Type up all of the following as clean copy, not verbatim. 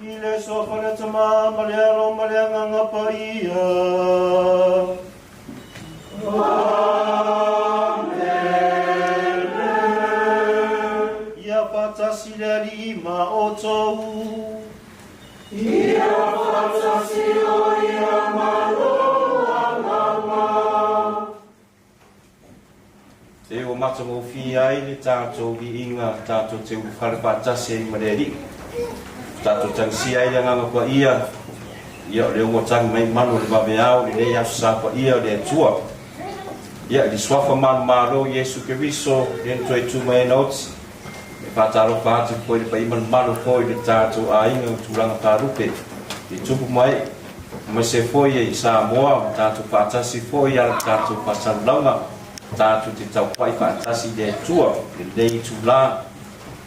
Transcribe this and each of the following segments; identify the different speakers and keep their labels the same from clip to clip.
Speaker 1: I le Suafa o le Tama ma le Alo ma le Agaga Paia. Amene. Ia faatasi le Alii ma outou.
Speaker 2: Ia faatasi o ia ma lou agaga.
Speaker 3: E ua matagofie ai le tatou viiga tatou te ulufale faatasi ai ma le Alii, tatou tagisia ai le Agaga Paia, ia o lea ua tagi mai manu o le vaveao i lenei aso sa paia o le Atua. Ia, i le suafa manumalo o Iesu Keriso, lea na toe tu mai ai na oti. faatalofa atu foi i le paia ma le mamalu foi i le tatou aiga o tulaga faalupe i tupu ma ee, aemaise foi i Samoa ma tatou faatasi foi i ala tatou faasalalauga, tatou te taupai faatasi i le Atua i lenei itulā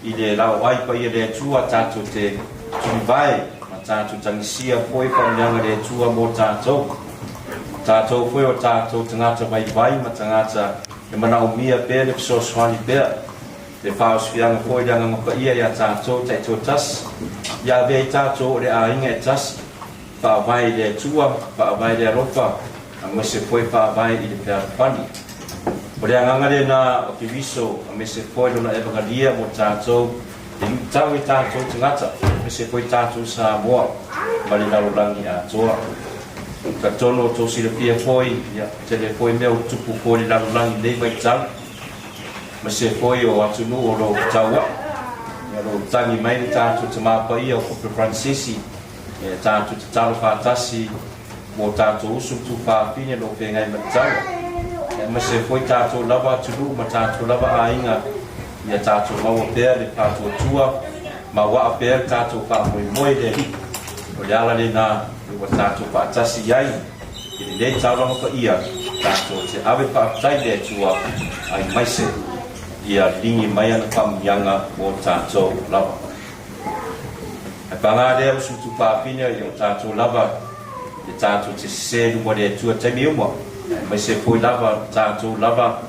Speaker 3: i le laoai paia le Atua tatou te tulivae ma tatou tagisia foi faamanuiaga le Atua mo tatou. Tatou foi o tatou tagata vaivai ma tagata e manaomia pea le fesoasoani pea, le faaosifiaga foi le Agaga Paia iā tatou taitoatasi, ia avea i tatou o le aiga e tasi, faavae i le Atua, faavae i le alofa, aemaise foi faavae i le fealofani. O le agaga lena o Keriso, aemaise foi Lona Evagalia mo tatou, e luitau i tatou tagata, aemaise foi tatou Samoa ma le lalolagi atoa. Talitonu o tou silafia foi, ia, tele foi mea ua tupu foi i le lalolagi i lenei vaitau, aemaise foi o atunuu o lo o taua'i, ia, o lo o tagi mai le tatou Tama Paia o Pope Fransisi, ia, tatou tatalo faatasi mo tatou usu ma tufaafine o lo o feagai ma le taua, aemaise foi tatou lava atunuu ma tatou lava aiga, ia tatou maua pea le faatuatua ma uaa pea le tatou faamoemoe i le Alii. O le ala lena ua tatou faatasi ai i lenei taulaga paia, tatou te ave faafetai i le Atua aemaise ia ligi mai ana faamanuiaga mo tatou lava. Ae paga lea usu tufafine i o tatou lava le tatou te sese luma le Atua taimi uma, aemaise foi lava tatou lava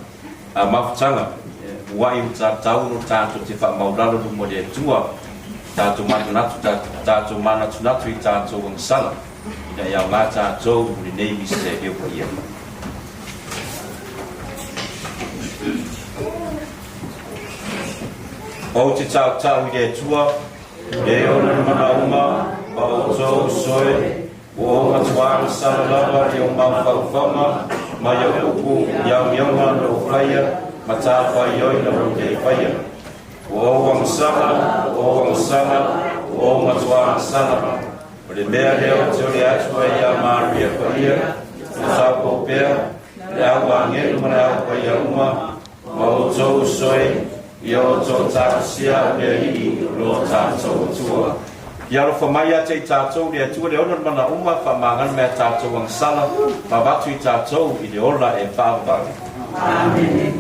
Speaker 3: a mafutaga mua'i o tatau no tatou te faamaulalo luma le Atua, tatou manatunatu tatou manatunatu i tatou agasala ina ia aoga tatou mo lenei misitelio paia. Ou te tautau i le Atua, e ona le manaoga ma outou soe, ua ou matua agasala lava i ou mafaufauga ma i ou upu i amioga na ou faia ma tāfaioi na ou le faia. Ua ou agasala, ua ou agasala, ua ou matua agasala. O le mea lea ou te ole atu ai iā Maria Paia, le taupou pea, le au agelu ma le au paia uma, ma outou soe, ia outou talosia o le Alii o lo tatou Atua. Ia alofa mai ia te i tatou le Atua le ona le mana uma, faamagalo mai a tatou agasala, ma avatu i tatou i le ola e faavavau. Amene.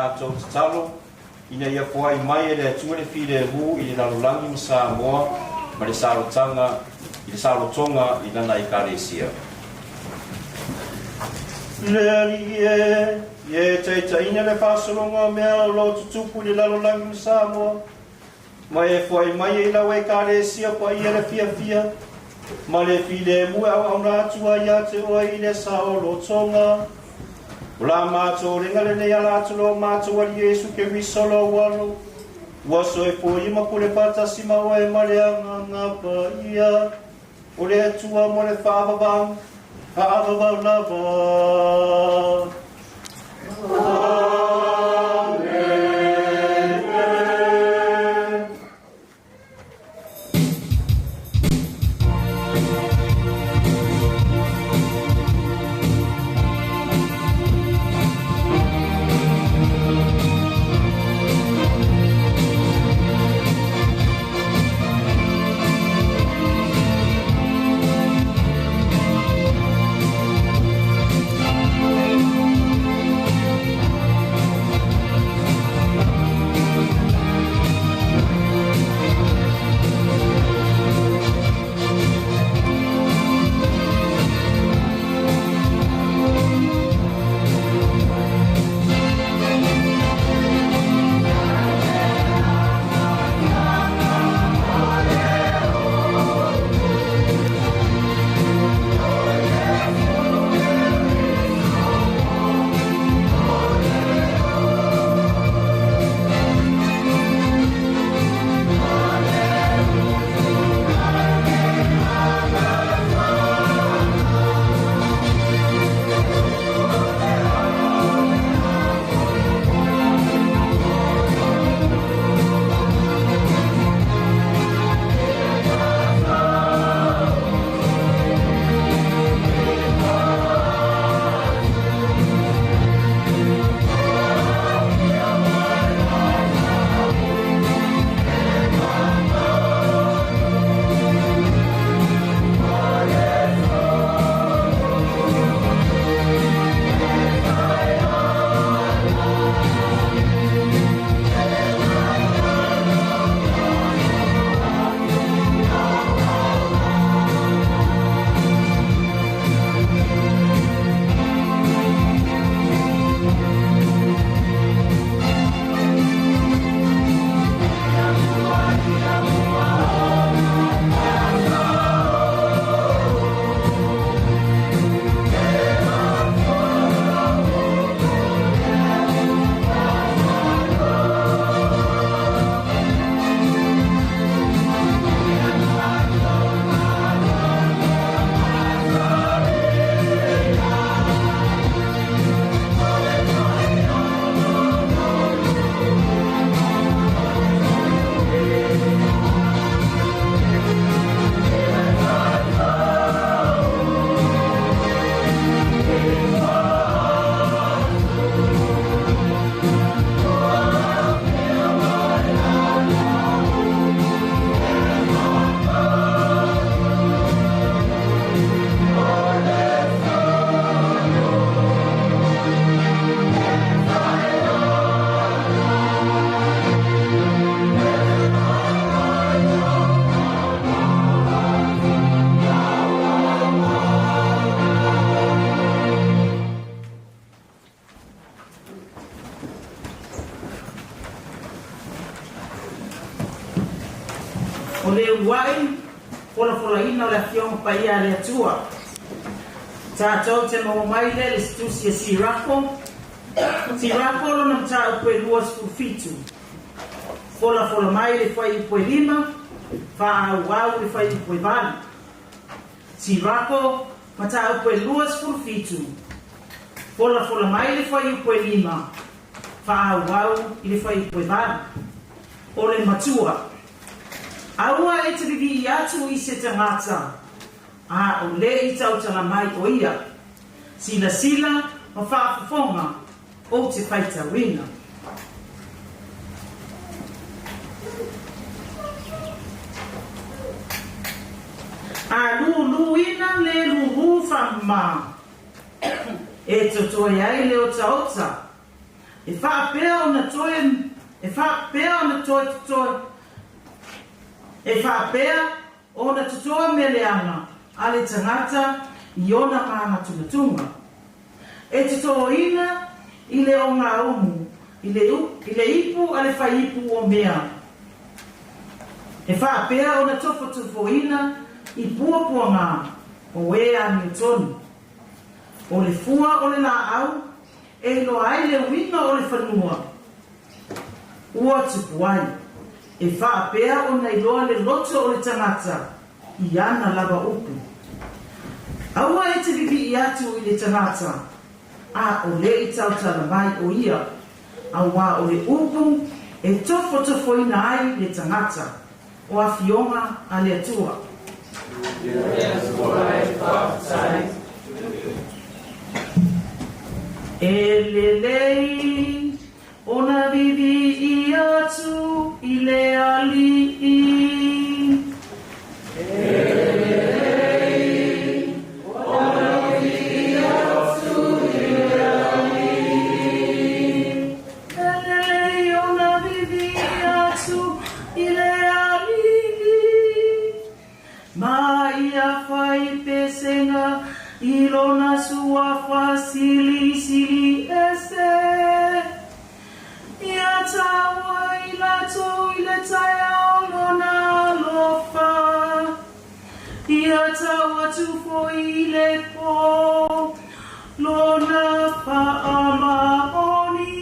Speaker 3: matou tatalo ina ia foai mai e le Atua le filemu i le lalolagi ma Samoa ma le saolotaga i le saolotoga i Lana Ekalesia.
Speaker 1: Le Alii e, ia e taitaiina le faasologa o mea o lo o tutupu i le lalolagi ma Samoa, ma e foai mai ai lau Ekalesia paia le fiafia ma le filemu e auauna atu ai ia te oe i le saolotoga. O la matou lega lenei ala atu lo matou Alii Iesu Keriso lou Alo, ua soifua ia ma pule faatasi ma oe ma le Agaga Paia o le Atua mo le faavavau, faavavau lava.
Speaker 4: O le uluai folafolaina o le Afioga Paia a le Atua. Tatou te maua mai lea i le Tusi a Sirako, Sirako lona mataupu e 27. Folafola mai le fuaiupu e 5, faaauau le fuaiupu e 8. Sirako, mataupu e 27. Folafola mai le fuaiupu e 5, faaauau i le fuaiupu e 8. O le matua. Aua e te vivii atu i se tagata, a o le i tautala mai o ia. Silasila ma faafofoga ou te faitauina. A luluina le lulu faamama e totoe ai le otaota. E faapea ona toe, e faapea ona toe totoe, e faapea ona totoe mea leaga a le tagata i ona mānatunatuga. E totoina i le ogaumu, i le, i le ipu a le faiipu o mea. E faapea ona tofotofoina i puapuaga o e amiotonu. O le fua o le laau e iloa ai le uiga o le fanua ua tupu ai, e faapea ona iloa le loto o le tagata i ana lava upu. Aua e te vivii atu i le tagata, a o le i tautala mai o ia, auā o le upu e tofotofoina ai le tagata, o Afioga a le Atua.
Speaker 2: Le Atua e faafetai.
Speaker 4: E lelei ona vivii atu i le Alii.
Speaker 2: E lelei ona vivii atu i le Alii.
Speaker 4: E lelei ona vivii atu i le Alii. Ma ia fai pesega i lona suafa silisili ese. Ia taua i latou i le taeao lona alofa. Ia tau atu foi i le po lona faamaoni.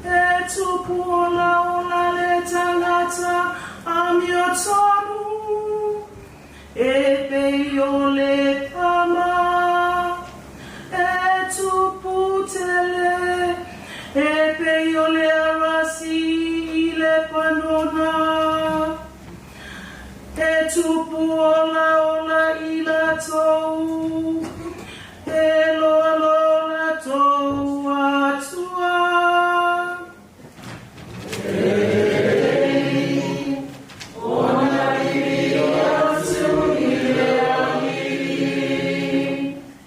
Speaker 4: E tupu olaola le tagata amiotonu, e pei o le pama. E tupu tele, e pei o le arasi i Lepanona. E tupu olaola i latou, e iloa lo latou Atua.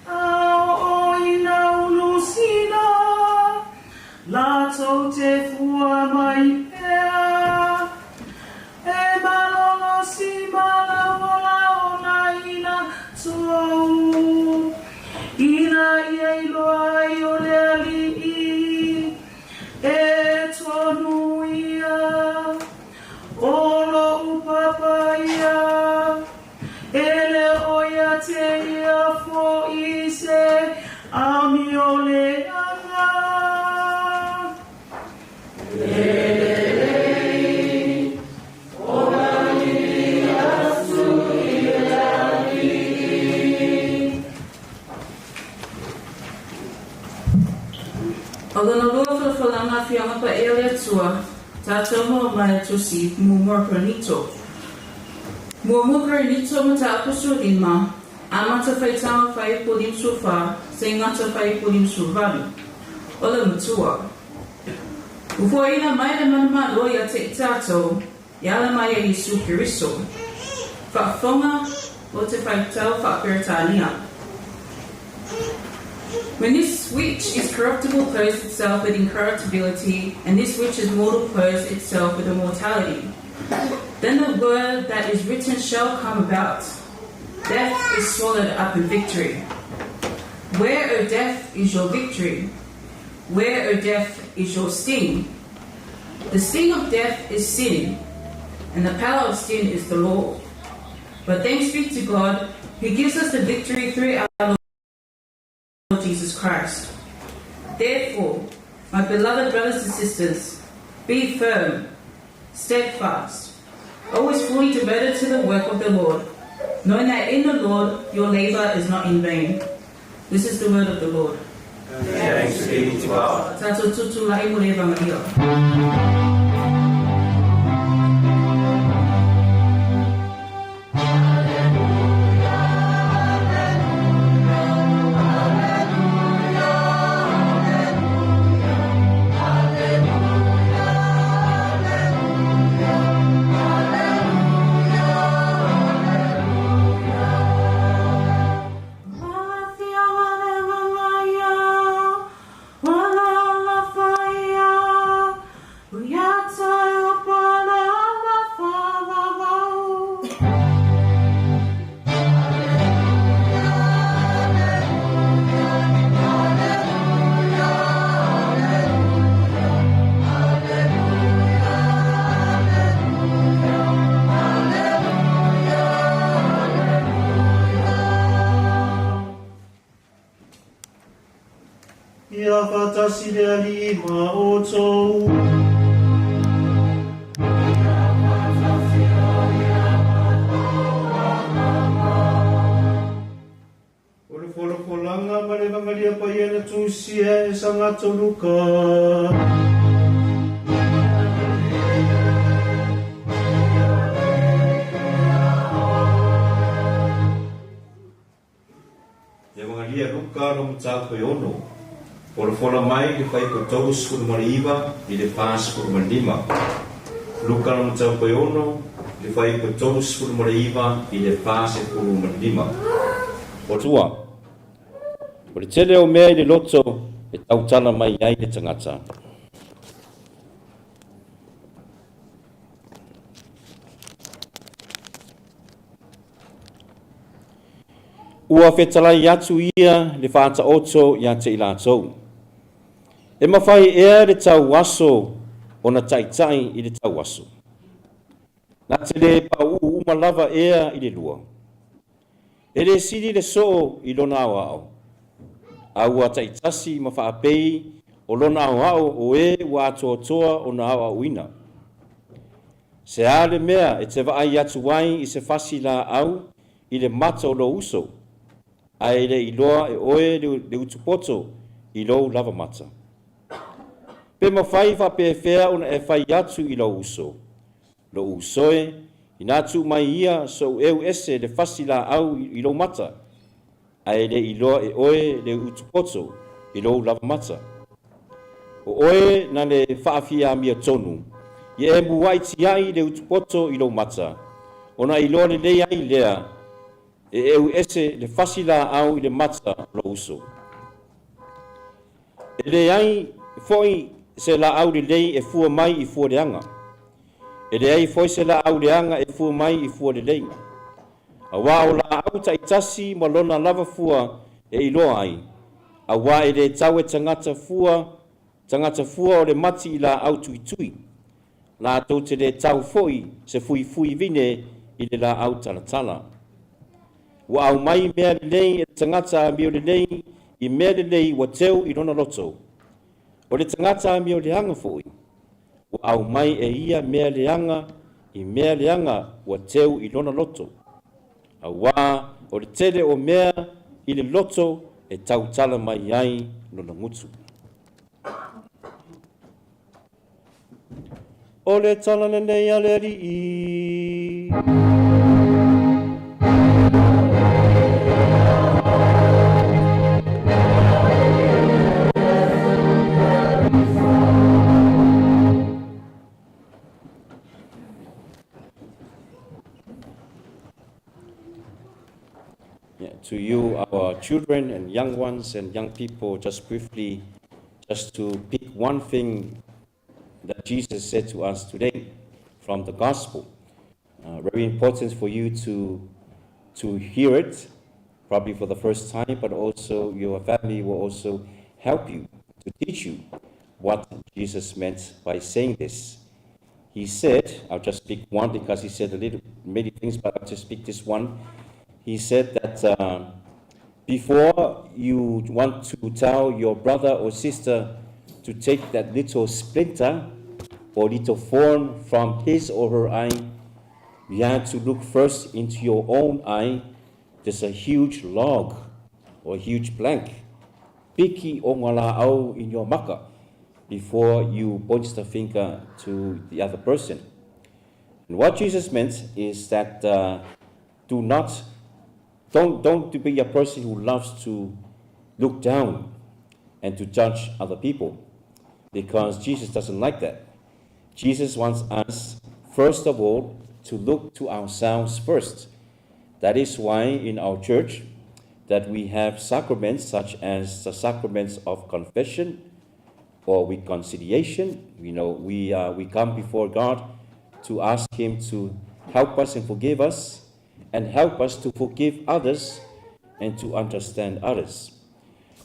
Speaker 4: A oo ina ulusina, latou te fua mai pea. E malolosi ma laolaola i latou, ina ia iloa ai o le Alii e tonu ia. O loʻu papa ia, e le o ia te ia foʻi i se amio leaga.
Speaker 5: O lona lua folafolaga Afioga Paia o le Atua, tatou maua mai Tusi Muamua Korinito. Muamua Korinito Mataupu 15, amata faitau fuaiupu 54 seigata fuaiupu 58. O le Matua. Ua foaiina mai le mana malo ia te i tatou, e ala mai ia Iesu Keriso. Faafofoga o te faitau faa-Peretania. When this which is corruptible clothes itself with incorruptibility, and this which is mortal clothes itself with immortality, then the word that is written shall come about. Death is swallowed up in victory. Where, O death, is your victory? Where, O death, is your sting? The sting of death is sin, and the power of sin is the law. But thanks be to God, who gives us the victory through our Lord Jesus Christ. Therefore, my beloved brothers and sisters, be firm, steadfast, always fully devoted to the work of the Lord, knowing that in the Lord your labor is not in vain. This is the word of the Lord.
Speaker 3: Thanks be to God.
Speaker 5: Tatou tutulai mo le Evangelia.
Speaker 1: Ia faatasi le Alii ma outou. O le folafolaga ma le Evagalia Paia na tusia e Sagato Luka.
Speaker 3: Evagalia Luka lo mataupu e ono, folafola mai le fuaiupu 39 i le 45. Luka lo mataupu e ono, le fuaiupu 39 i le 45. O tua, o le tele o mea i le loto e tautala mai ai le tagata. Ua fetalai atu ia le faataoto ia te i latou. E mafai ea le tauaso ona taitai i le tauaso? Na te le pauu uma lava ea i le lua? E le sili le soo i lona aoao, a ua taitasi ma faapei o lona aoao o e ua atoatoa ona aoaoina. Se a le mea e te vaai atu ai i se fasi laau i le mata o lou uso, ae le iloa e oe le utupoto i lou lava mata? Pe mafai faapefea ona e fai atu i lou uso, Lou uso e, inā tuu mai ia sou eu ese le fasi laau i lou mata, ae le iloa e oe le utupoto i lou lava mata. O oe na le faafiamia tonu, ia e muaʻi tiaʻi le utupoto i lou mata, ona iloa lelei ai lea e eu ese le fasi laau i le mata o lou uso. E leai foi se laau lelei e fua mai i fua leaga. E leai foi se laau leaga e fua mai i fua lelei. Aua o laau taitasi ma lona lava fua e iloa ai, aua e le tau e tagata fua tagata fua o le mati i laau tuitui, latou te le tau foi se fuifui vine i le laau talatala. Ua aumai mea lelei e le tagata amio lelei i mea lelei ua teu i lona loto. O le tagata amio leaga foi, ua aumai e ia mea leaga i mea leaga ua teu i lona loto, aua o le tele o mea i le loto e tautala mai ai lona gutu.
Speaker 1: O le tala lenei a le Alii.
Speaker 3: Yeah, to you, our children and young ones and young people, just briefly, just to pick one thing that Jesus said to us today from the gospel. Uh, very important for you to, to hear it, probably for the first time, but also your family will also help you to teach you what Jesus meant by saying this. He said, I'll just speak one because he said a little many things, but I'll just speak this one. He said that uh, before you want to tell your brother or sister to take that little splinter or little thorn from his or her eye, you have to look first into your own eye. There's a huge log or a huge plank. Piki o ngā in your maka before you point the finger to the other person. And what Jesus meant is that uh, do not, don't, don't be a person who loves to look down and to judge other people, because Jesus doesn't like that. Jesus wants us, first of all, to look to ourselves first. That is why in our church that we have sacraments such as the sacraments of confession or reconciliation. You know, we, uh, we come before God to ask Him to help us and forgive us and help us to forgive others and to understand others.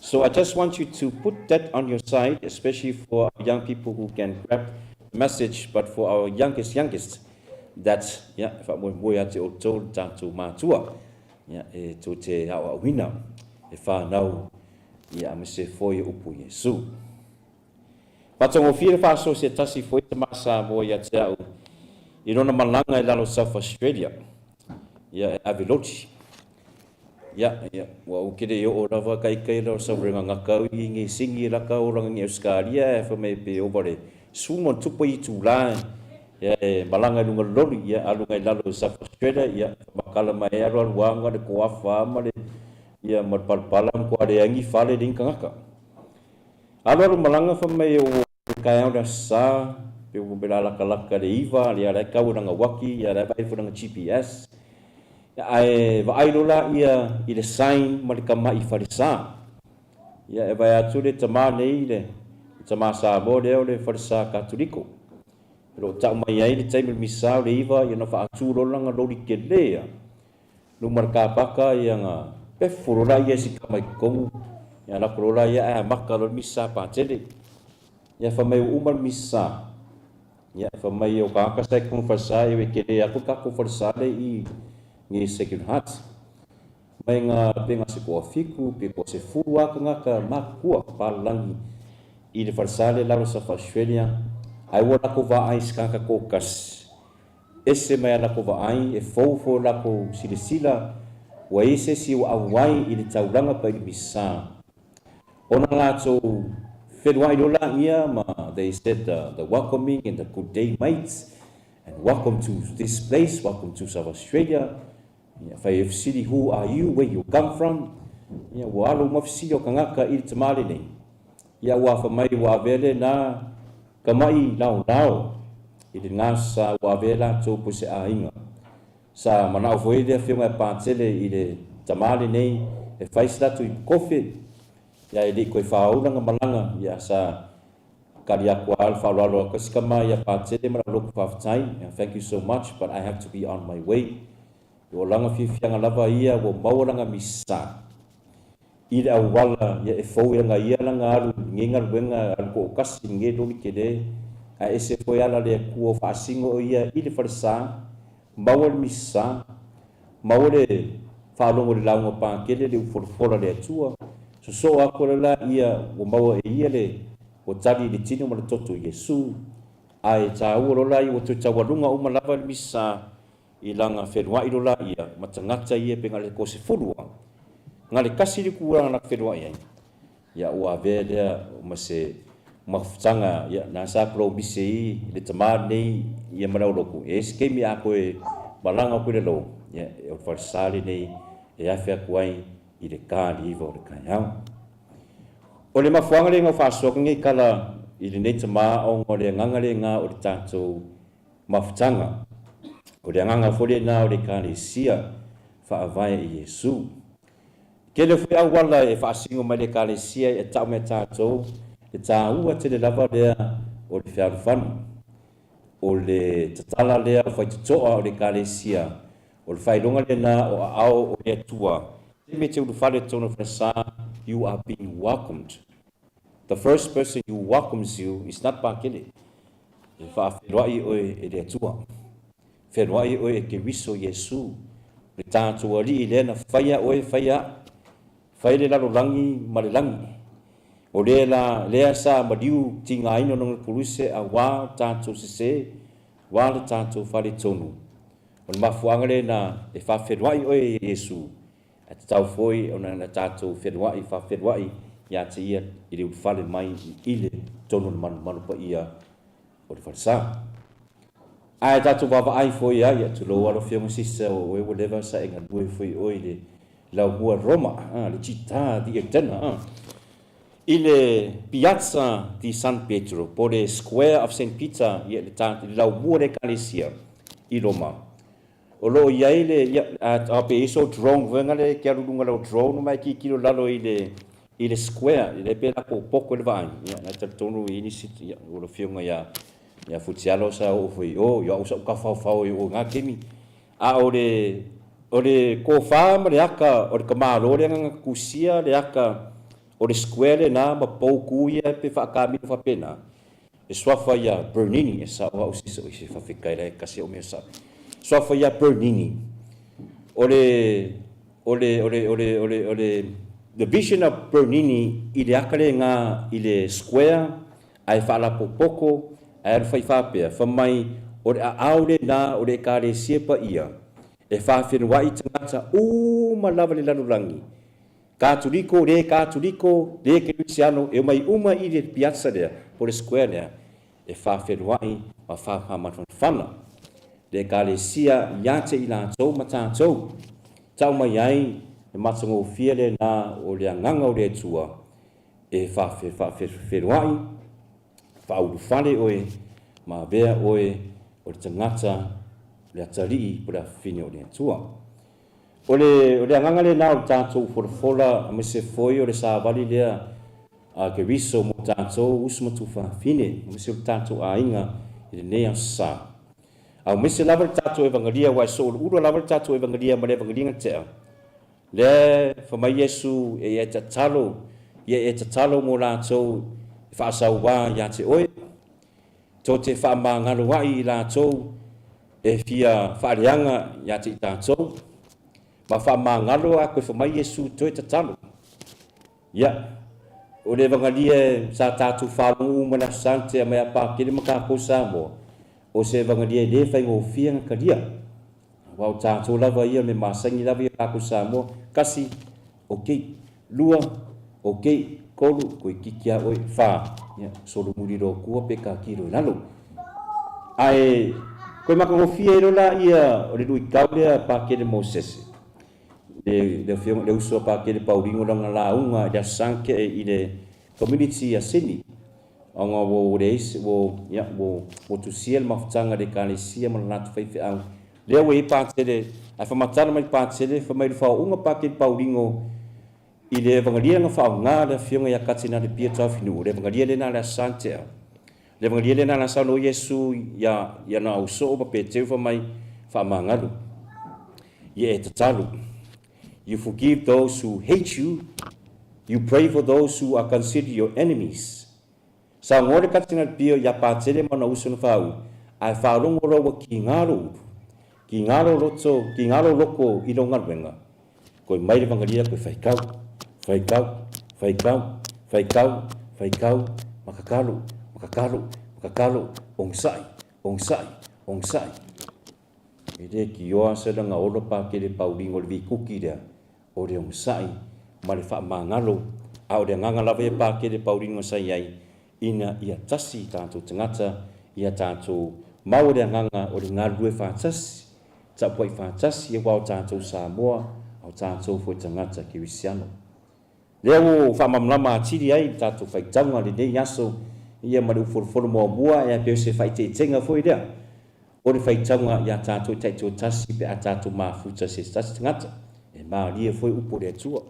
Speaker 3: So I just want you to put that on your side, especially for young people who can grab the message, but for our youngest, youngest, that, yeah, faamoemoe ia te outou le tatou matua, yeah, e tou te aoaoina, e whānau. Ia aemaise foi o upu Iesu. Matagofie le faasoa se tasi foi tama Samoa ia te au i lona malaga i lalo South Australia, ia e ave loli. Ia, ia, ua ou kele i oo lava kai kai lalo savrega ngakau i nge singi la ka olaga nge Australia e fa mai pe ova le suma tupa i tula ia e malaga i luga loli ia alu ngai lalo South Australia ia makala mai alu alu anga le koafa ma le ia ma le palapala ma koa leangi fale le tagata. Alu alu malaga fai mai o le taeao le Aso Sa, pe ua mela lakalaka le 9, ia la e tau i lana uaki, ia la e vaai foi i lana GPS. Ae vaai loa laia i le sign ma le tama'i falesa. Ia e vaai atu le tamā nei, le tamā Samoa lea o le falesa Katoliko. O lo o tau mai ai le taimi o le misa o le 9, ia ona faatu loa lana loli tele a. Luma le kapaka ia na pefu loa laia i si tama i totonu, ia lako loa laia ae amata loa le misa patele. Ia fai mai ua uma le misa, ia fai mai o tagata sa i totonu falesa ia e tele atu le tatou falesa lea i i Sacred Heart. Mai nga pe nga se toafitu pe toasefulu lava tagata matutua papalagi i le falesa lea i lalo o South Australia, ae ua latou vaai i se tagata toatasi. Ese mai a latou vaai, e fou foi o latou silasila, ua i ai se isi ua auai i le taulaga pa i le misa. Ona latou feluai loa laia ma they said the welcoming and the good day mates and welcome to this place, welcome to South Australia. Ia, fai e fesili who are you, where you come from? Ia, ua alu uma fesili o tagata i le tama lenei. Ia, ua afa mai ua avea lena tama'i laolao i le gasa ua avea latou po se aiga. Sa mana'o foi le afioga ia Patele i le tama lenei e fai se latou ipu kofe, ia e le i toe faaoula na malaga, ia sa tali atu a le faaaloalo atu ai si tama ia Patele ma lau lotu faafetai, thank you so much but I have to be on my way. O lana fiafiaga lava ia ua maua lana misa i le auala ia e fou e aga ia lana alu i lenei galuega alu toatasi i lenei loli tele, ae ese foi ala le Atua o faasino o ia i le falesa, maua le misa, maua le faalogo i le lauga pakele le ufolafola a le Atua, sosoo atu ala la ia ua maua e ia le ua tali i le tino ma le toto i Iesu, ae taua loa la ia ua toe taualuga uma lava le misa I lana feluai lo laia ma tagata ia pe na le toasefulu a na le tasi le tulaga na feluai ai, ia ua avea lea ma se mafutaga ia na sa kolou mise i le tama lenei ia ma lau lotu e ese taimi a koe malaga atu i le lou ia o le falesa lenei e afe atu ai i le ta le 9 o le taeao. O le mafuaaga lena o faasoa atu nei tala i lenei tama ona o le agaga lena o le tatou Mafutaga. O le agaga foi lena o le Ekalesia faavae i Iesu. Tele foi auala e faasino mai le Ekalesia e tau mai tatou le taua tele lava lea o le fealofani. O le tatala lea o faitotoa o le Ekalesia, o le faailoga lena o aao o le Atua. Taimi e te ulufale i totonu o le falesa, you are being welcomed. The first person who welcomes you is not Pakele. E faafeiloai oe e le Atua. Feiloai oe e Keriso Iesu, le tatou Alii lea na faia oe, faia a'u, fai le lalolagi ma le lagi. O lea la, lea sa maliu tigaina lona koluse auā tatou sesē, auā le tatou faletonu. O le mafuaaga lena e faafeiloai oe e Iesu, Ae tatau foi ona na tatou felua'i faafelua'i ia te ia i le ulufale mai i le totonu o le manumanu paia o le falesa. Ae tatou vaavaai foi a, ia tulou alo afioga sister o oe ua leva sa e galue foi oe i le laumua Roma, a, le città di Eterna, a, i le Piazza di San Pietro po le Square of Saint Peter, ia le, ta, le laumua le ekalesia i Roma. O lo o i ai le, ia, a, pe i ai so drone foi ngale e ke alu luga lau drone ma e tilotilo lalo i le, i le square, e le pe lako poko le vaai. Ia, na talitonu i nisi, ia, o le afioga ia, ia Futialo sa oo foi i o, ia au sa uka faofao i o ngā kemi. A o le, o le kofa ma le aka o le tamālo lea nga tusia le aka o le square lena ma pou ku ia pe whaakamino whapena. E suafa ia Bernini, e sao au sisa o se whawhekai la e kasi o mea sa. Suafa ia Bernini, o le, o le, o le, o le, o le, o le The Vision of Bernini i le aka lena i le square ae faalapopoko ae alu fai faapea, fai mai o le aao lena o le Ekalesia Paia e faafenua'i tagata uma lava i le lalolagi, Katoliko, le Katoliko, le Kerisiano, e omai uma i le piazza lea po o le square lea e faafenua'i ma faamamafanafana le Ekalesia ia te i latou ma tatou. Tau mai ai le matagofie lena o le Agaga o le Atua e faafenua'i, faaulufale oe ma avea oe o le tagata o le atalii po o le afafine o le Atua. O le, o le agaga lena o le tatou folafola aemaise foi o le savali lea a Keriso mo tatou uso ma tuafafine aemaise o le tatou aiga i lenei aso sa. Aemaise lava le tatou Evangelia aua e sooluulu lava le tatou Evangelia ma le Evangelia na tea. Lea fai mai Iesu e ia e tatalo, ia e tatalo mo latou e faasauā ia te oe. Tou te faamagalo ai i latou e fia faaleaga ia te i tatou, ma faamagalo a koe fai mai Iesu toe tatalo. Ia, o le Evangelia sa tatou faalogo uma i le Aso Sante mai a Pakele ma tatou Samoa, o se Evangelia e le faigofie ona talia. Aua o tatou lava ia, o le masani lava ia tatou Samoa, kasi, ok, lua, ok, tolu, toeitiiti lava oe, fa, ia, solomuli loa tua pe tatilo i lalo. Ae toe matagofie ai loa laia o le luitau lea Pakele Mosese, le, le afioga, le uso a Pakele Paulino lana lauga i le Aso Sankee i le community a Sydney, ona ua leai se, ua, ia, ua, ua tusia le mafutaga i le Ekalesia ma le latou faifeau. Lea ua i ai Patele, ae faamatala mai Patele, fai mai le faauuga Patele Paulino i le Evangeliga na faaaoga le afioga ia Katenale Pia Taofinuu, le Evangelia lena a le Aso Santea. Le Evangelia lena na saunoa Iesu ia, ia na ausoo ma Peteu fai mai, Faamagalo, ia e tatalo. You forgive those who hate you, you pray for those who are considered your enemies. Saunoa le Katenale Pia ia Patele ma ona uso na faauu, ae faalogo loa ua kiga lou ulu, kiga lou loto, kiga lou loko i lou galuega, Koe mai le vangalia koe faitau, faitau, faitau, faitau, faitau, ma tatalo, ma tatalo, ma tatalo, onosai, onosai, onosai. E le kioa se langa olo pakele paulingo le vikuki lea, o le onosai ma le faamagalo, a o le agaga lava ia pakele paulingo sa i ai, ina ia tasi tatou tagata, ia tatou mau le agaga o le galulue faatasi, Tapuai faatasi aua o tatou Samoa, a o tatou foi tagata Kerisiano. Lea ua faamalamalama atili ai le tatou faitauga lenei aso ia ma le ufolofolo muamua e pei o se faaiteitega foi lea o le faitauga ia tatou e taitoatasi pe a tatou mafuta se tasi tagata e malie foi upu o le Atua.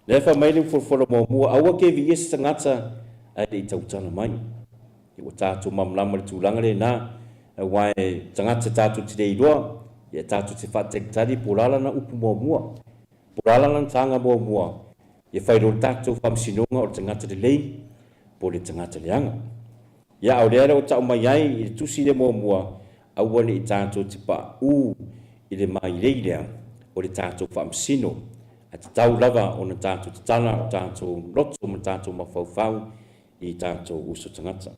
Speaker 3: Lea fai mai le ufolofolo muamua, aua ke viia se tagata ae le i tautala mai. Ia ua tatou malamalama i le tulaga lena, aua e tagata tatou te le iloa, ia tatou te faatalitali po o le a lana upu muamua, po o le a lana taga muamua, ia fai loa le tatou faamasinoga o le tagata lelei po o le tagata leaga. Ia a o lea ua tau mai ai i le tusi lea muamua, aua ne i tatou te paʻu i le mailei lea o le tatou faamasino, ae tatau lava ona tatou tatala o tatou loto ma tatou mafaufau i tatou uso tagata.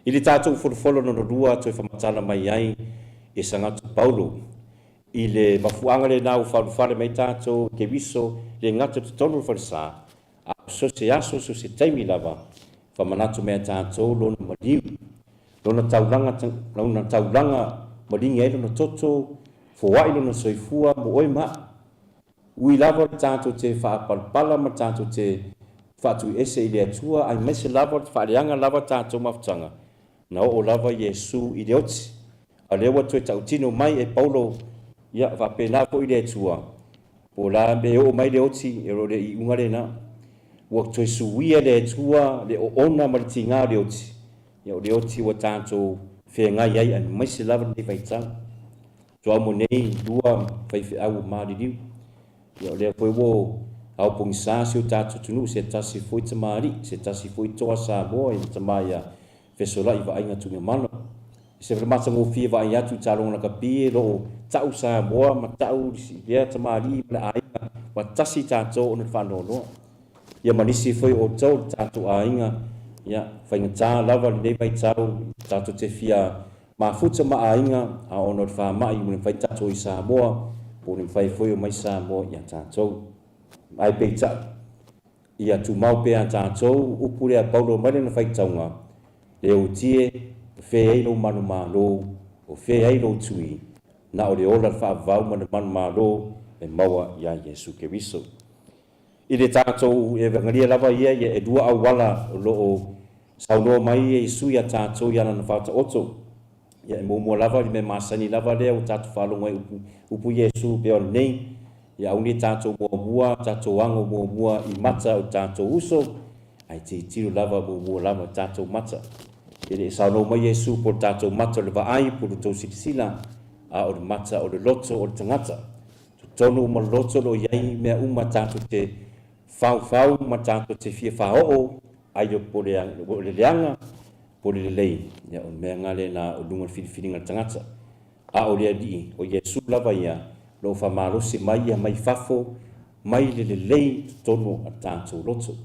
Speaker 3: I le tatou folofolo lona lua toe famatala mai ai e Sagatu Paulo i le mafuaaga lena ua faalufale mai tatou i Keriso le gata i totonu o le falesa, a o so se aso so se taimi lava famanatu mai a tatou lona maliu, lona taulaga, lona taulaga maligi ai lona toto, foai lona soifua mo oe ma au. Ui lava le tatou te faapalapala ma tatou te faatuiese i le Atua, aemaise lava le faaleaga lava tatou mafutaga, na oo lava Iesu i le oti. A o lea ua toe tautino mai e Paulo, ia, faapena foi le Atua, po o le a mea e oo mai le oti, e o le iuga lena. Ua toe suia le Atua le oona ma le tiga o le oti, ia o le oti ua tatou feagai ai aemaise lava lenei vaitau. Tuamu nei lua faifeau o maliliu. Ia o lea foi ua ao pogisa si o tatou atunuu se tasi foi tamalii, se tasi foi toa Samoa i le tama ia Fesolai Vaaiga Tuigamala. E se matagofie vaai atu i taloga lakapi e loo tau Samoa ma tau lea tamalii ma le aiga. Ua tasi tatou ona le faanoanoa. Ia ma nisi foi o outou le tatou aiga, ia, faigata lava lenei vaitau, tatou te fia mafuta ma aiga, a ona o le faamai ua le mafai tatou i Samoa, po ua le mafai foi omai Samoa ia tatou. Ae peitai, ia tumau pea tatou upu lea Paulo mai lana faitauga, Le utie, o fea ai lou manumalo, o fea ai lou tui, na o le ola le faavavau ma le manumalo e maua iā Iesu Keriso. I le tatou Evangelia lava ia, ia e lua auala o lo o saunoa mai Iesu iā tatou i alana faataoto. Ia e muamua lava le mea masani lava lea ua tatou faalogo ai upu, upu Iesu pei o lenei, ia aua ne tatou muamua, tatou ago muamua i mata o tatou uso, ae tilotilo lava muamua lava i tatou mata. E le i saunoa mai Iesu po o le tatou mata o le vaai po o le tou silasila, a o le mata o le loto o le tagata. Totonu uma le loto o lo o i ai mea uma tatou te faufau ma tatou te fia faaoo ai po o le leaga po o le lelei, ia o le mea lena lena o luga o le filifiliga a le tagata. A o le Alii, o Iesu lava ia, o lo o faamalosi mai ia mai fafo mai le lelei i totonu o tatou loto. O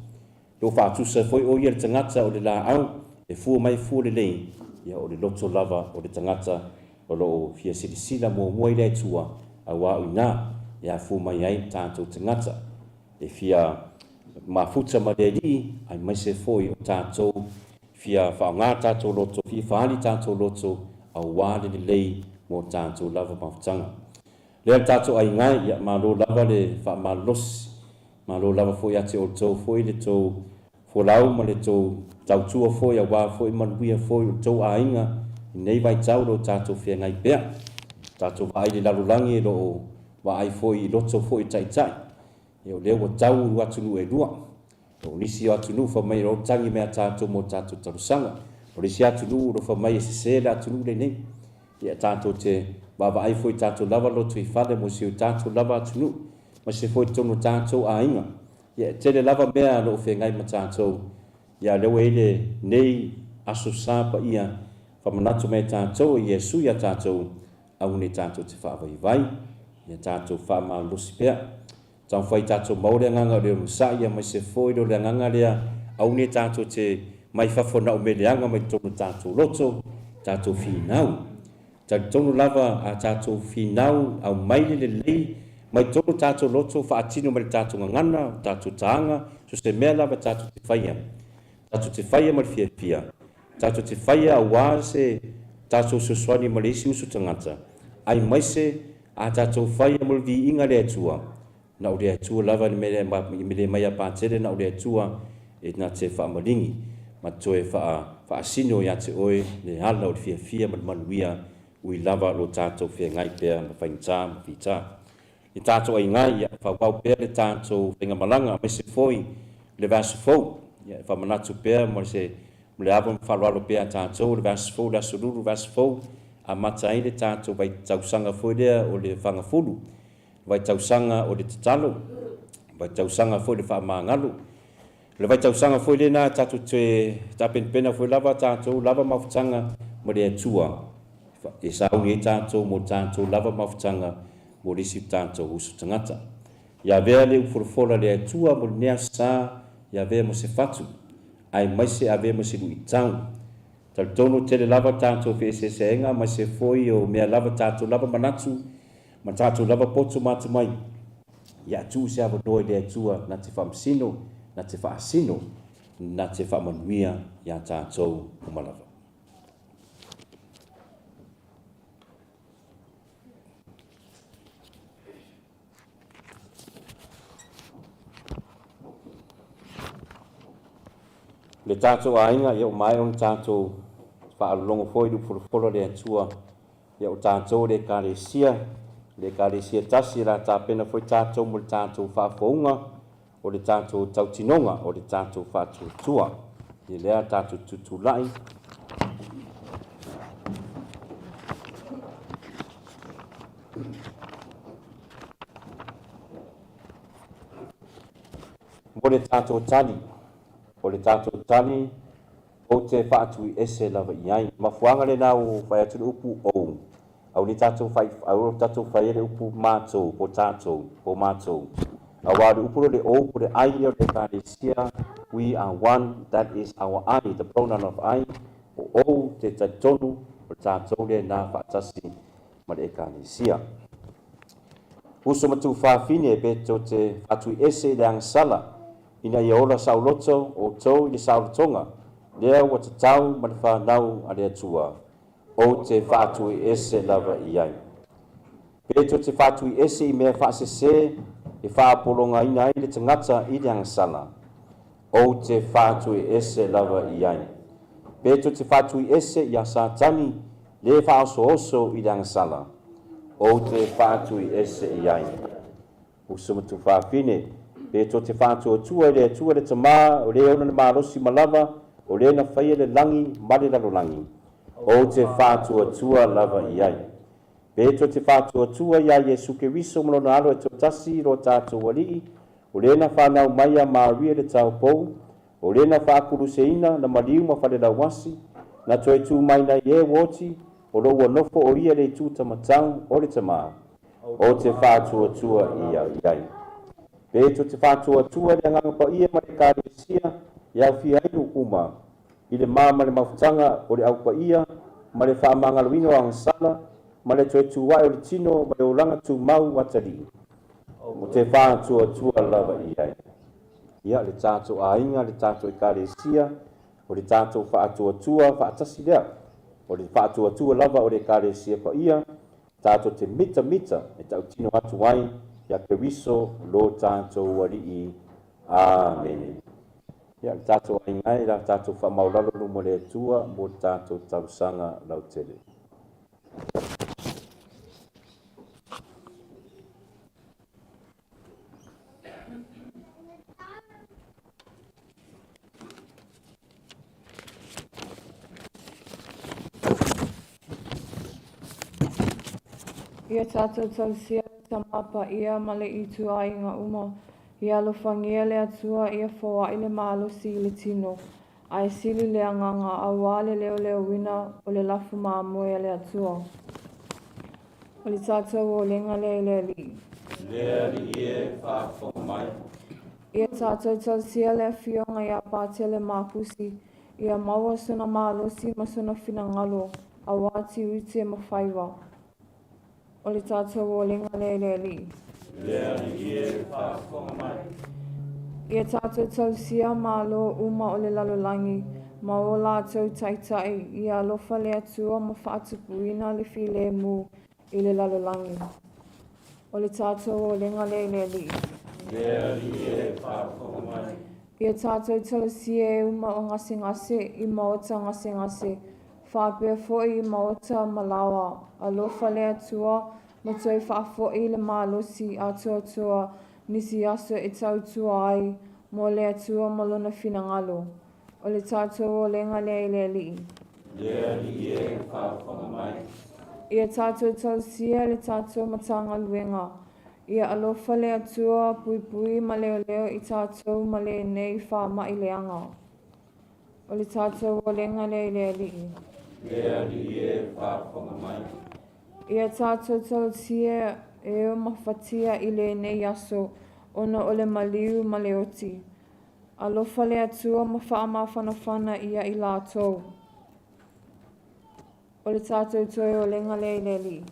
Speaker 3: lo o faatusa foi o ia le tagata o le laau e fua mai fua lelei, ia o le loto lava o le tagata o lo o fia silasila muamua i le Atua, aua o i ina e afua mai ai le tatou tagata e fia mafuta ma le Alii, aemaise foi o tatou fia faaaoga tatou loto, fia faaali tatou loto aua le lelei mo tatou lava mafutaga. Lea le tatou aiga, ia malo lava le faamalolosi, malo lava foi ia te outou foi le tou folau ma le tou tautua foi aua foi manuia foi o le tou aiga i lenei vaitau lo tatou feagai pea. Tatou vaai i le lalolagi e lo o vaai foi i loto foi o taitai. Ia o lea ua tau atunuu e lua. O nisi o atunuu fai mai o lo o tagi mai a tatou mo tatou talosaga. O le isi atunuu o lo o fai mai e sese le atunuu lenei. Ia tatou te vaavaai foi i tatou lava lotoifale mo si o tatou lava atunuu, ma se foi totonu o tatou aiga. Ia e tele lava mea o lo o feagai ma tatou. Ia lea ua i ai lenei Aso Sa paia faamanatu mai e tatou e Iesu ia tatou, aua ne i tatou te faavaivai, ia tatou faamalolosi pea. Taumafai tatou maua le agaga o le onosai aemaise foi o le agaga lea aua ne tatou te mai fafo na o mea leaga mai totonu o tatou loto, tatou finau. Talitonu lava a tatou finau aumai le lelei mai totonu o tatou loto faatino mai le tatou gagana, tatou taaga, so se mea lava tatou te faia. Tatou te faia ma le fiafia, tatou te faia aua se tatou fesoasoani ma le isi uso tagata, aemaise a tatou faia mo le viiga le Atua, na o le Atua lava i le mai a Patele na o le Atua e na te faamaligi ma toe faasino ia te oe le ala o le fiafia ma le manuia ui lava lo tatou feagai pea ma faigata ma fita. I tatou aiga, ia faaauau pea le tatou faigamalaga aemaise foi le vaiaso fou. Ia e faamanatu pea mo se mo le ava ma faaaloalo pea a tatou le vaiaso fou, le aso Lulu vaiaso fou, amata ai le tatou vaitausaga foi lea o le fagafulu, vaitausaga o le tatalo, vaitausaga foi o le faamagalo. O le vaitausaga foi lena tatou te tapenapena foi lava tatou lava mafutaga ma le Atua e sauni ai tatou mo tatou lava mafutaga mo le isi o tatou uso tagata. Ia avea le ufolafola le Atua mo lenei aso sa, ia avea mo se fatu, aemaise avea mo se luitau. Talitonu tele lava tatou feeseeseaiga aemaise foi o mea lava tatou lava manatu ma tatou lava poto ma atamai. Ia tuu se avanoa i le Atua na te faamasino, na te faasino, na te faamanuia iā tatou uma lava. Le tatou aiga, ia ua maea ona tatou faalologo foi i le upufolafola a le Atua. Ia o tatou le Ekalesia, le Ekalesia tasi, o le a tapena foi tatou mo le tatou faafouga o le tatou tautinoga o le tatou faatuatua. Ia lea tatou tutulai. Mo le tatou tali, o le tatou tali Ou te faatui ese lava i ai. Mafuaaga lena ua fai atu le upu ou. Aua ne tatou fai, aua tatou fai ai le upu matou, po tatou, po matou. Aua o le upu lea o le O po o le I lea o le Ekalesia, we are one, that is our I, the pronoun of I, o O te talitonu o le tatou lea na faatasi ma le Ekalesia. Uso ma tuufafine pe tou te faatuiese i le agasala ina ia ola saoloto outou i le saolotoga lea ua tatau ma le fanau a le Atua, ou te faatuiese lava i ai. Pe tou te faatuiese i mea faasese e faapologaina ai le tagata i le agasala, ou te faatuiese lava i ai. Pe tou te faatuiese iā Satani le faaosooso i le agasala, ou te faatuiese i ai. Uso ma tuafafine, pe tou te faatuatua i le Atua le Tama, o le ona le malosi ma lava, o le na faia le lagi ma le lalolagi, ou te faatuatua lava i ai. Pe tou te faatuatua iā Iesu Keriso ma Lona Alo e toatasi, lo tatou Alii, o le na fanau mai iā Maria le taupou, o le na faakuluseina, na maliu ma falelauasi, na toe tu mai nai e ua oti, o lo ua nofo o ia le itu tamatau o le Tama, ou te faatuatua i ai. Pe tou te faatuatua i le Agaga Paia ma le Ekalesia e aofia ai nuu uma, i le ma ma le mafutaga o le Au Paia, ma le faamagaloina o agasala, ma le toe tu ae o le tino ma le olaga tumau atalii, ou te faatuatua lava i ai. Ia, le tatou aiga, le tatou Ekalesia, o le tatou faatuatua faatasi lea, o le faatuatua lava o le Ekalesia Paia, tatou te mitamita e tautino atu ai iā Keriso lo tatou Alii. Amene. Ia, le tatou aiga e, la tatou faamaulalo luma o le Atua mo le tatou talosaga lautele.
Speaker 6: Ia tatou tausia le Tama Paia ma le ituaiga uma, ia alofagia le Atua ia foai le malosi i le tino, ae sili le agaga aua le leoleoina o le lafu mamoe a le Atua. O le tatou olega lea i le Alii.
Speaker 3: Le Alii e, faafofoga mai.
Speaker 6: Ia tatou tausia le Afioga ia Patele Makusi, ia maua sona malosi ma sona finagalo, aua tiute ma faiva. O le tatou olega lea i le Alii.
Speaker 3: Le Alii e, faafofoga mai.
Speaker 6: Ia tatou tausia Malo uma o le lalolagi, ma o latou taitai, ia alofa le Atua ma faatupuina le filemu i le lalolagi. O le tatou olega lea i le Alii.
Speaker 3: Le Alii e, faafofoga mai.
Speaker 6: Ia tatou tausia e uma o gasegase i maota gasegase, faapea foi i maota ma laoa. Alofa le Atua ma toe faafoi le malosi atoatoa nisi aso e tautua ai mo le Atua ma Lona finagalo. O le tatou olega lea i le Alii.
Speaker 3: Le Alii e, faafofoga mai.
Speaker 6: Ia tatou tausia le tatou Matagaluega. Ia alofa le Atua, puipui ma leoleo i tatou ma lenei faamai leaga. O le tatou olega lea i le Alii.
Speaker 3: Le Alii e, faafofoga mai.
Speaker 6: Ia tatou tausia e o mafatia i lenei aso ona o le maliu ma le oti. Alofa le Atua ma faamafanafana ia i latou. O le tatou toe olega lea i le Alii.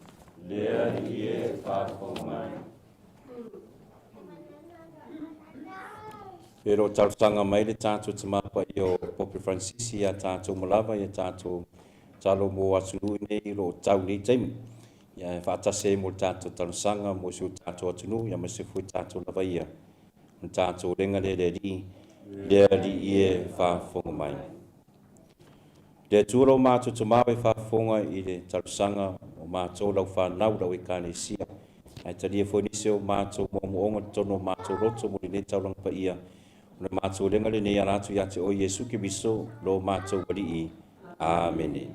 Speaker 3: Le Alii e, faafofoga mai. E lo o talosaga mai le tatou Tama Paia o Pope Fransisi iā tatou ma lava ia tatou talo mo atunuu nei o lo o tau i nei taimi. Ia e faatasi ai mo le tatou talosaga mo si o tatou atunuu ia aemaise foi tatou lava ia. O le tatou olega lea i le Alii, le Alii e faafofoga mai. Le Atua lo matou Tama e faafofoga i le talosaga o matou lau fanau lau Ekalesia, ae talia foi nisi o matou moomooga i totonu o matou loto mo lenei taulaga paia. O le matou olega lenei ala atu ia te oe Iesu Keriso lo matou Alii. Amene.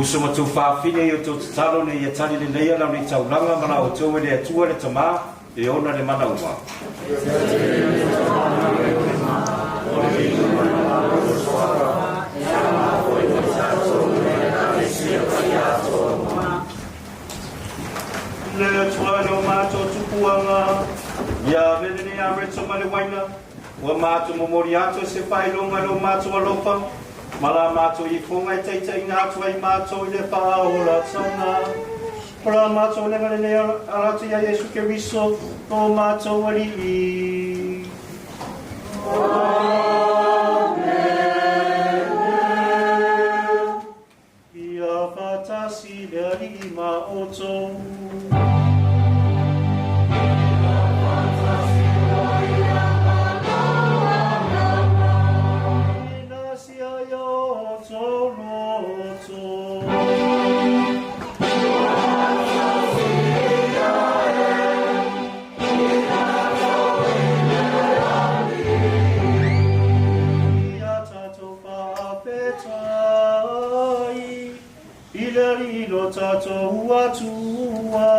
Speaker 3: Uso ma tuafafine i outou tatalo ina ia tali leleia lau nei taulaga ma la outou e le Atua le Tama e ona le mana uma.
Speaker 1: Le Atua i lo matou tupuaga, ia ave lenei areto ma le uaina, ua matou momoli atu e se faailoga i lo matou alofa, ma la matou ifoga e taitaiina atu ai matou i le faaolataga. O la matou lega lenei ala atu ia Iesu Keriso, lo matou Alii. Ia faatasi le Alii ma outou. Inasia ia outou loto. Ia tatou faafetai i le Alii lo tatou Atua.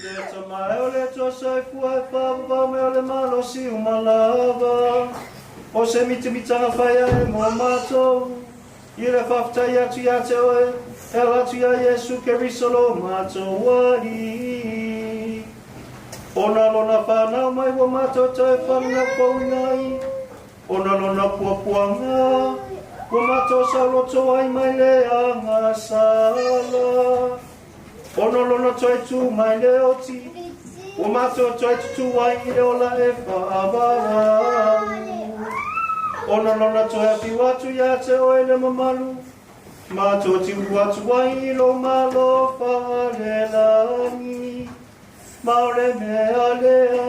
Speaker 1: Le Tama e o le Atua soifua e faavavau mai o le malosi uma lava. O se mitamitaga fai ae mo matou, i le faafetai atu ia te oe, e ala atu ia Iesu Keriso lo matou Alii. Ona lona fanau mai ua matou toe fanauina ai, ona lona puapuaga ua matou sauloto ai mai le agasala. Ona lona toe tu mai le oti, ua matou toe tutū ai i le ola e faavavau. Ona lona toe afio atu ia te oe le mamalu, matou tiulu atu ai i lo Malo faalelagi. Ma o le mea lea,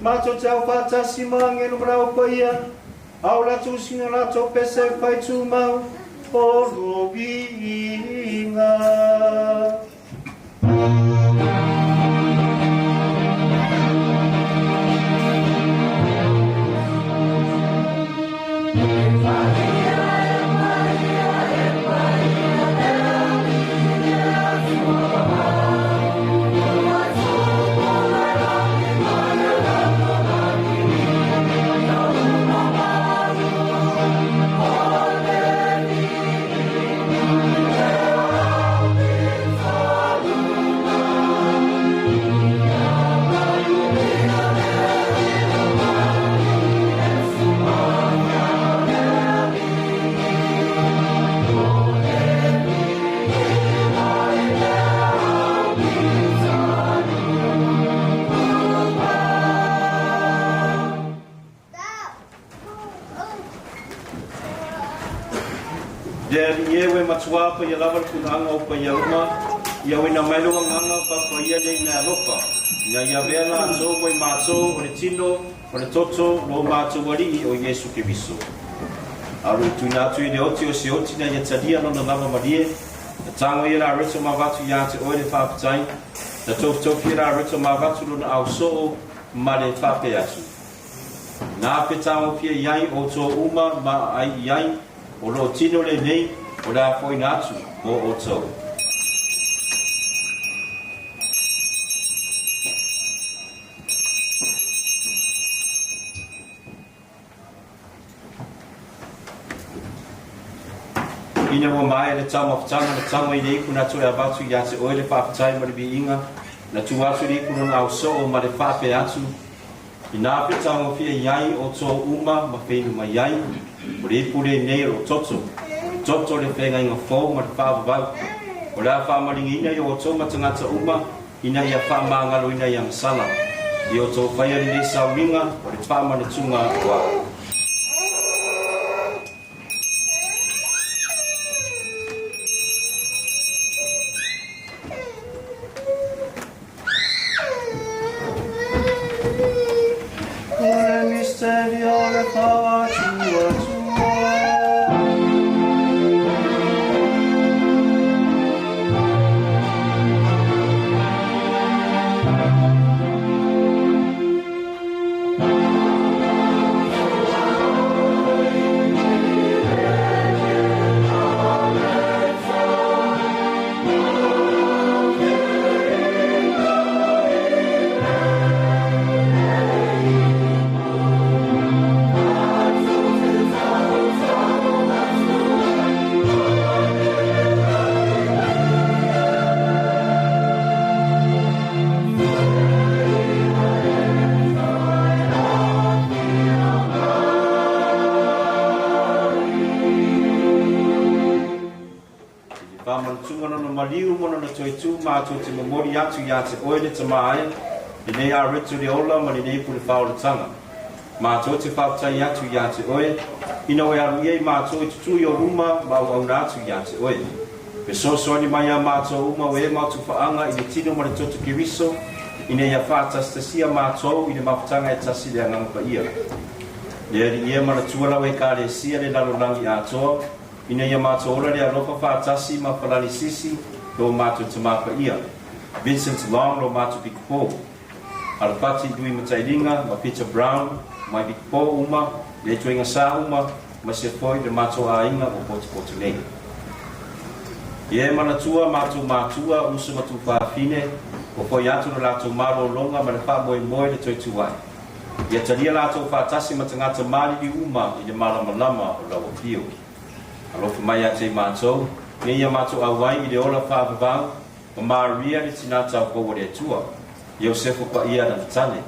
Speaker 1: matou te aufaatasi ma agelu ma le Au Paia, a o latou usiga latou pese fai tumau o lo viiga.
Speaker 3: Le Alii e, ua e matuā paia lava le punaaga o paia uma, ia auina mai lou Agaga Papaia nei ina e alofa, ina ia avea latou mai matou o le tino ma le toto lo matou Alii o Iesu Keriso. A o loo tuuina atu i le oti o se oti ina ia talia lona lava malie, na tago ia Lareto ma avatu ia te oe le faafetai, na tofitofi e Lareto ma avatu lona ausoo ma le faapea atu. Na pe tagofia i ai outou uma ma aai i ai, o loo tino lenei o le a foina atu mo outou. Ina ua maea le taumafataga na tago i le ipu na toe avatu ia te oe le faafetai ma le viiga, na tuu atu le ipu lona ausoo ma le faapea atu, Inā pe taugofie i ai outou uma ma feinu mai ai, o le ipu lenei o lou toto, o le toto o le feagaiga fou ma le faavavau, o le a faamaligiina i outou ma tagata uma ina ia faamagaloina i agasala, i outou faia lenei sauliga o le faamanatuga o au.
Speaker 1: O le misteri o le faatuatua.
Speaker 3: maliu ma Lona toe tu matou te momoli atu ia te Oe le Tama e, lenei areto le ola ma lenei pule faaolataga. Matou te faafetai atu ia te Oe, ina ua e alu ia i matou i tutū i Ou luma ma auauna atu ia te Oe. Fesoasoani mai iā matou uma o e mautufaaga i le tino ma le toto Keriso, ina ia faatasitasia matou i le mafutaga e tasi i le Agaga Paia. Le Alii e manatua lau Ekalesia le lalolagi atoa, ina ia matou ola le alofa faatasi ma Falanisisi lo matou Tamā Paia, Vincent Long lo matou Pikopo, Alapati Lui Matailiga ma Peter Brown mai Pikopo uma, le ituaiga sa uma, ma se foi le matou aiga ua potopoto nei. Ia e manatua matou matua, uso ma tuafafine, ua foi atu lo latou malologa ma le faamoemoe le toe tu ae. Ia talia latou faatasi ma tagata maliliu uma i le malamalama o lau afio. Alofa mai ia te i matou, nei ia matou auai i le ola faavavau, ma Maria le tinā taupou o le Atua, Iosefu paia lana tane,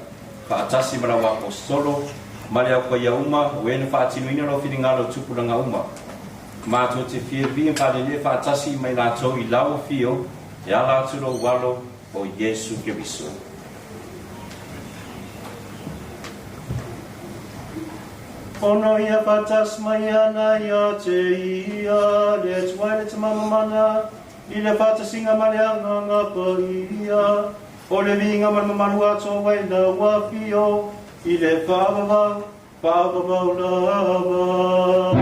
Speaker 3: faatasi ma lau Aposetolo, ma le au paia uma, o e na faatinoina lou finagalo i tupulaga uma. Matou te fiafia faalelea faatasi ma i latou i lau afio, e ala atu lou alo, o Iesu Keriso.
Speaker 1: Ono ia faatasi mai ana ia te ia, le Atua e le Tama Mamana, I le faatasiga ma le Agaga Paia, o le viiga ma le mamalu atoa i lau Afio, i le faavavau, faavavau lava.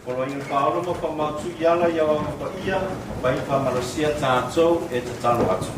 Speaker 3: Poloaiga Paolo ma Famautu i ala i Aoga Paia, ma pai whamalosia tātou e tatalo atu.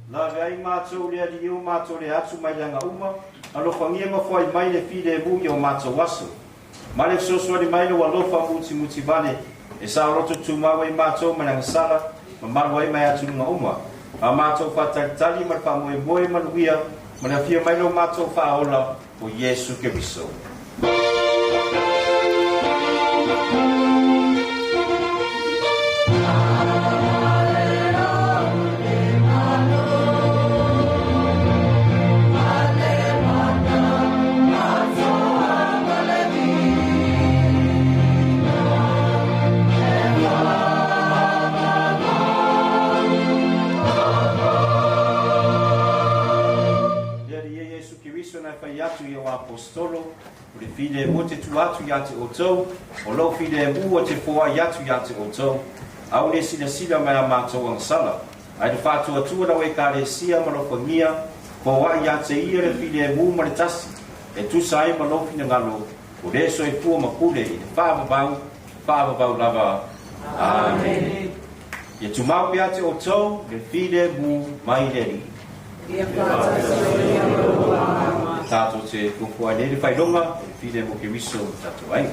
Speaker 3: Lave ai matou le Alii o matou le atu mai le agauma, alofagia ma foai mai le filemu i o matou aso. Ma le fesoasoani mai lou alofa mutimuti vale, e saoloto tumau ai matou mai le agasala, ma malu ai mai atuluga uma. A matou faatalitali ma le faamoemoe manuia, ma le afio mai lo matou Faaola, o Iesu Keriso. Le Alii e Iesu Keriso na e fai atu i au Aposetolo, O le filemu te tua atu ia te outou, o lou filemu o te foai atu ia te outou, aole e silasila mai a matou agasala, ae le faatuatua lau Ekalesia ma lofagia, foai ia te ia le filemu ma le tasi, e tusa ai ma lou finagalo, o le soifua ma pule i le faavavau. faavavau lava. Amene. Ia tumau pea te outou le filemu mai le Alii.
Speaker 2: Ia faatasi ai ma lou agaga.
Speaker 3: Tatou te fuafua ai nei le faailoga o le filemu o Keriso i tatou aiga.